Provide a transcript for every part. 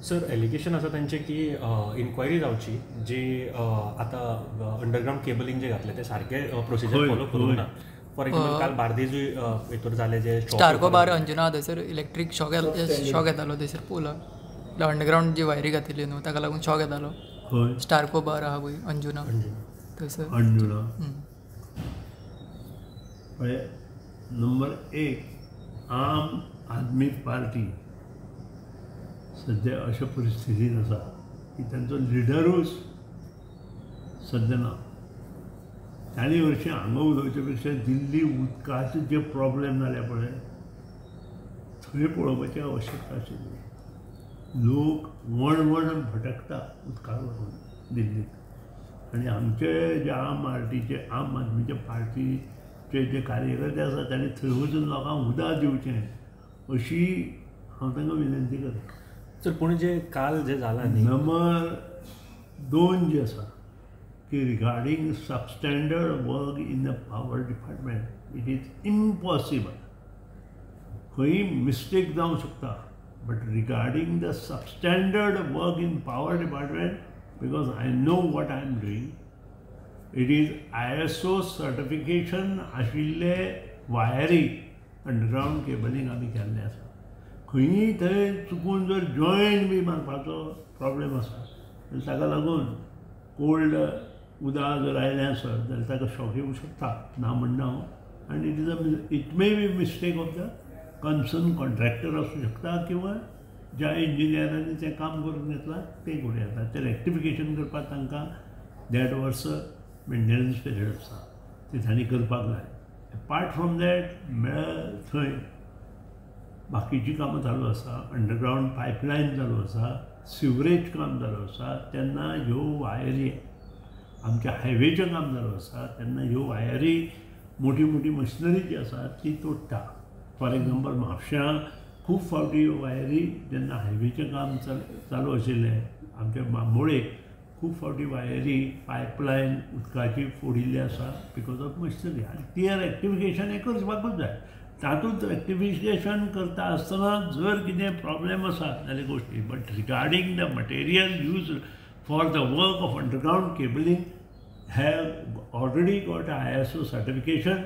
Sir, allegation आसा तांचे की इन्क्वायरी जावची जी आतां अंडरग्रावंड केबलिंग जे घातलें ते सारकें प्रोसिजर फॉलो करूंक ना. फॉर एक्झाम्पल काल बार्देजूय हितूर जालें जे स्टारको बार अंजुना थंयसर इलेक्ट्रीक शॉक येतालो थंयसर पोला अंडरग्रावंड जी वायरी घातिल्ली न्हू ताका लागून शॉक येतालो. स्टारको बार आहा पळय अंजुना थंयसर. अंजुना पळय नंबर 1 आम आदमी पार्टी सद्या अशा परिस्थितीन आसा की तांचो लिडरूच सद्या ना. तांणी हरशीं हांगा उलोवचे पेक्षा दिल्ली उदकाचे जे प्रॉब्लेम जाले पळय थंय पळोवपाची आवश्यकता आशिल्ली. लोक वणवण भटकता उदकाक लागून दिल्लीक आनी आमचे जे आम आम आदमीचे पार्टीचे जे कार्यकर्ते आसा तांणी थंय वचून लोकांक उदक दिवचें अशी हांव तांकां विनंती करता. सर, पूण जे काल जे जाला न्ही, नंबर 2 जे आसा की regarding substandard work in the power department it is impossible. खंय मिस्टेक जावंक शकता but regarding the substandard work in power department because I know what I am doing it is ISO certification आशिल्ले वायरी underground cabling आमी केल्लें आसा. खंयी थंय चुकून जर जॉयंट बी मारपाचो प्रॉब्लेम आसा जाल्यार ताका लागून कोल्ड उदक जर आयलें आसत जाल्यार ताका शॉक येवंक शकता, ना म्हणना हांव. आनी it is a it may be mistake of the concern contractor आसूं शकता किंवा ज्या इंजिनियरांनी तें काम करून घेतलां तें करूं येता. तें रेक्टिफिकेशन करपाक तांकां 1.5 वर्स मेंटेनन्स पिरियड आसा तें तांणी करपाक जाय. एपार्ट फ्रॉम that मेळ थंय बाकीची कामां चालू आसा, अंडरग्रावंड पायपलायन चालू आसा, सिवरेज काम चालू आसा, तेन्ना ह्यो वायरी आमच्या हायवेचें काम चालू आसा तेन्ना ह्यो वायरी मोठी मोठी मशिनरी जी आसा ती तोडटा. फॉर एग्जाम्पल म्हापश्यां खूब फावटी ह्यो वायरी जेन्ना हायवेचें काम चालू आशिल्लें आमच्या बांबोळे खूब फावटी वायरी पायपलायन उदकाची फोडिल्ली आसा because of machinery. आनी ती रेक्टिफिकेशन हें करपाकूच जाय. तातूंत रेक्टिफिकेशन करता आसतना जर कितें प्रॉब्लेम आसा जाल्यार गोश्टी but regarding the material use for the work of underground cabling have already got ISO certification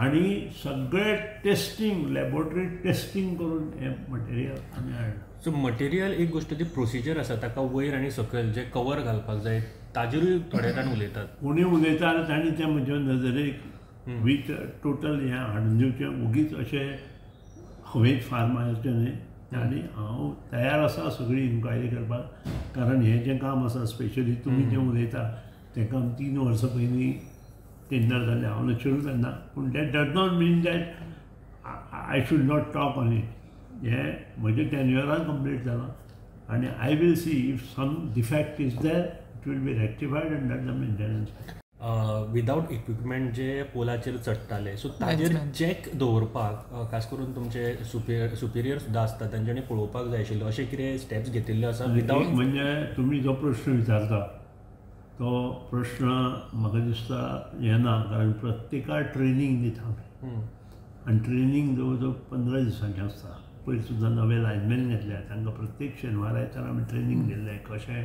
आनी सगळे टेस्टिंग लॅबोरेटरी टेस्टिंग करून हें मटेरियल आमी हाडलां. सो मटेरियल एक गोश्ट जी प्रोसिजर आसा ताका वयर आनी सकयल जे कवर घालपाक जाय ताजेरूय थोडे जाण उलयतात. कोणी उलयता तांणी तें म्हज्या नदरेक वीथ टोटल हें हाडून दिवचें, ओगीच अशें हवेंत फार मारचें न्हय. आनी हांव तयार आसा सगळी इन्क्वायरी करपाक, कारण हें जें काम आसा स्पेशली तुमी जें उलयता तें काम 3 वर्सां पयलीं टेंडर जालें, हांव नाशिल्लो तेन्ना, पूण that does not mean that I should not talk on it. हें म्हजें टेन्युअरान कंप्लीट जालां आनी I will see if some defect is there it will be rectified under the maintenance. Without equipment जे पोलाचेर चडटाले सो ताजेर चॅक दवरपाक खास करून तुमचे सुपिरियर सुद्दां आसता तांच्यांनी पळोवपाक जाय आशिल्लें, अशें कितें स्टेप्स घेतिल्ले आसा विदाउट? म्हणजे तुमी जो प्रश्न विचारता तो प्रश्न म्हाका दिसता येना, कारण प्रत्येकाक ट्रेनींग दिता आमी आनी ट्रेनींग जवळ जवळ 15 दिसांचें आसता. पयर सुद्दां नवे लायनमॅन घेतल्या तांकां प्रत्येक शेनवारा आयतारा आमी ट्रेनींग दिल्लें कशें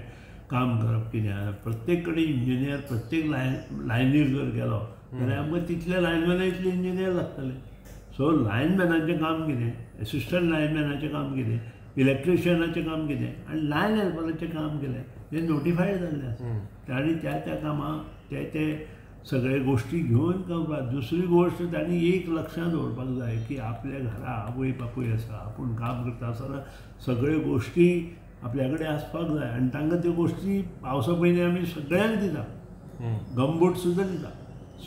काम करप कितें. प्रत्येक कडेन इंजिनियर प्रत्येक लायनीर जर गेलो जाल्यार आमकां तितले लायनमॅना इतले इंजिनियर लागतले. सो लायनमॅनाचें काम कितें, एसिस्टंट लायनमॅनाचें काम कितें, इलेक्ट्रिशियनाचें काम कितें आनी लायन हेल्पराचें काम कितें हें नोटिफाय जाल्लें आसा. आनी त्या त्या कामाक ते ते सगळे गोश्टी घेवन करपाक. दुसरी गोश्ट तांणी एक लक्षांत दवरपाक जाय की आपल्या घरा आवय बापूय आसा, आपूण काम करता आसतना सगळ्यो गोश्टी आपल्या कडेन आसपाक जाय आनी तांकां त्यो गोश्टी पावसा पयलीं आमी सगळ्यांक दिता, गमबूट सुद्दां दिता,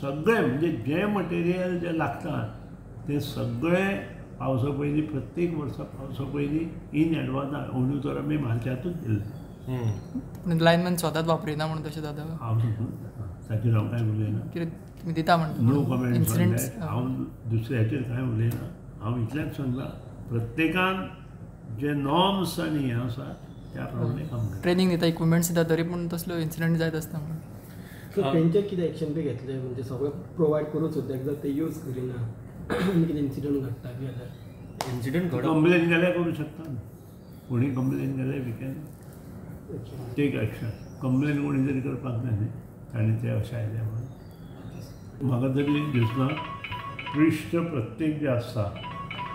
सगळें म्हणजे जें मटेरियल जें लागता तें सगळें पावसा पयलीं प्रत्येक वर्सा पावसा पयलीं इन एडवान्स अंदू तर आमी मार्चांतूच दिल्लें. लायनमॅन स्वताच वापरिना म्हणून तशें जाता? हांव ताचेर हांव कांय उलयना, कितें तुमी दिता म्हणटा? नो कमेंट, हांव दुसऱ्याचेर कांय उलयना. हांव इतलेंच सांगता प्रत्येकान जे नॉर्म्स आनी हें आसा त्या प्रमाणे काम करता. ट्रेनींग दिता, इक्विपमेंट्स दिता, तरी पूण तसलो इन्सिडंट जायत आसता म्हणून. सो तेंचेर कितें एक्शन बी घेतलें? म्हणजे सगळें प्रोवायड करून सुद्दां एकदां ते यूज करिना आनी कितें इन्सिडंट घडटा बी जाल्यार? इन्सिडंट कंप्लेन केल्यार करूं शकता, कोणी कंप्लेन केलें we can take action. Complain कोणी तरी करपाक जाय न्ही ताणें ते अशें आयलें म्हणून. म्हाका तरी दिसना पृश्ठ प्रत्येक जे आसता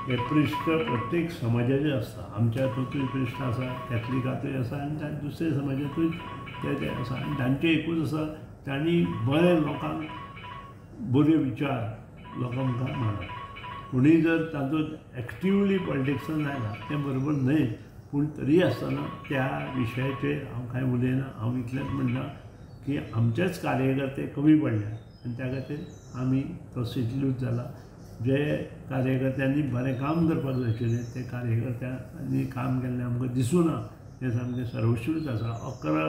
हे पृश्ठ प्रत्येक समाजाचे आसता. आमच्या हातूंतूय पृश्ठ आसा, कॅथलिकांतूय आसा आनी दुसऱ्या समाजांतूय ते आसा. आनी तांचें एकूच आसा, तांणी बरें लोकांक बरे विचार लोकां मुखार मांडप. कोणीय जर तातूंत एक्टिवली पॉलिटिक्सान आयला तें बरोबर न्हय, पूण तरी आसतना त्या विशयाचेर हांव कांय उलयना. हांव इतलेंच म्हणटा की आमचेच कार्यकर्ते कमी पडल्या आनी त्या खातीर आमी तो सीट लूज जाला. जे कार्यकर्त्यांनी बरें काम करपाक जाय आशिल्लें ते कार्यकर्त्यांनी काम केल्लें आमकां दिसूना. हें सामकें सर्वश्रूत आसा. 11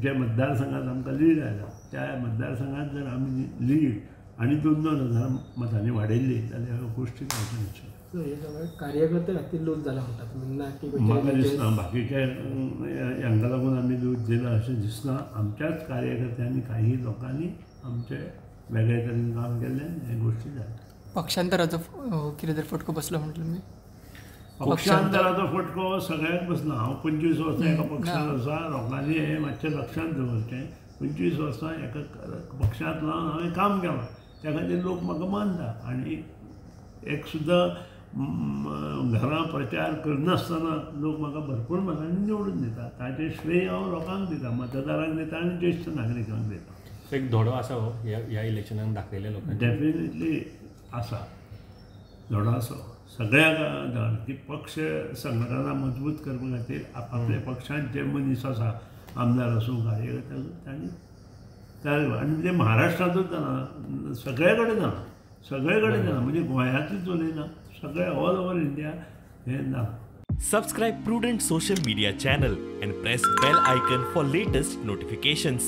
जे मतदारसंघात आमकां लीड आयला त्या मतदारसंघात जर आमी लीड आनी 2-2 हजार मतांनी वाडयल्ली जाल्यार ह्यो गोश्टी जावच्यो नाशिल्ल्यो. सो हे सगळे कार्यकर्ते खातीर लूज जाला म्हणटा तुमी, ना की म्हाका दिसना बाकीच्या हांकां लागून आमी लूज दिला अशें दिसना. आमच्याच कार्यकर्त्यांनी काही लोकांनी आमचे वेगळे तरेन काम केल्लें हे गोश्टी जाल्या. पक्षांतराचो कितें तरी फटको बसलो म्हणटा तुमी? पक्षांतराचो फटको सगळ्यांक बसना. हांव 25 वर्सां एका पक्षांत आसा. लोकांनी हें मातशें लक्षांत दवरचें. 25 वर्सां एका पक्षांत लावन हांवें काम केलां, त्या खातीर लोक म्हाका मानता. आनी एक सुद्दां घरां प्रचार करनासतना लोक म्हाका भरपूर मतांनी निवडून दिता. ताचें श्रेय हांव लोकांक दिता, मतदारांक दिता आनी ज्येश्ठ नागरिकांक दिता. एक धडो आसा हो ह्या इलेक्शनाक दाखयलें लोकांक? डेफिनेटली आसा, धडो आसा सगळ्यांक धड की पक्ष संघटना मजबूत करपा खातीर आपल्या पक्षांत जे मनीस आसा, आमदार आसूं कार्यकर्ते आसूं, तांणी तयार. आनी ते महाराष्ट्रांतूच जालां, सगळे कडेन जालां, सगळे कडेन जालां, म्हणजे गोंयांतूच उलयना, सगळे ऑल ओवर इंडिया हें ना. Subscribe Prudent social media channel and press bell icon for latest notifications.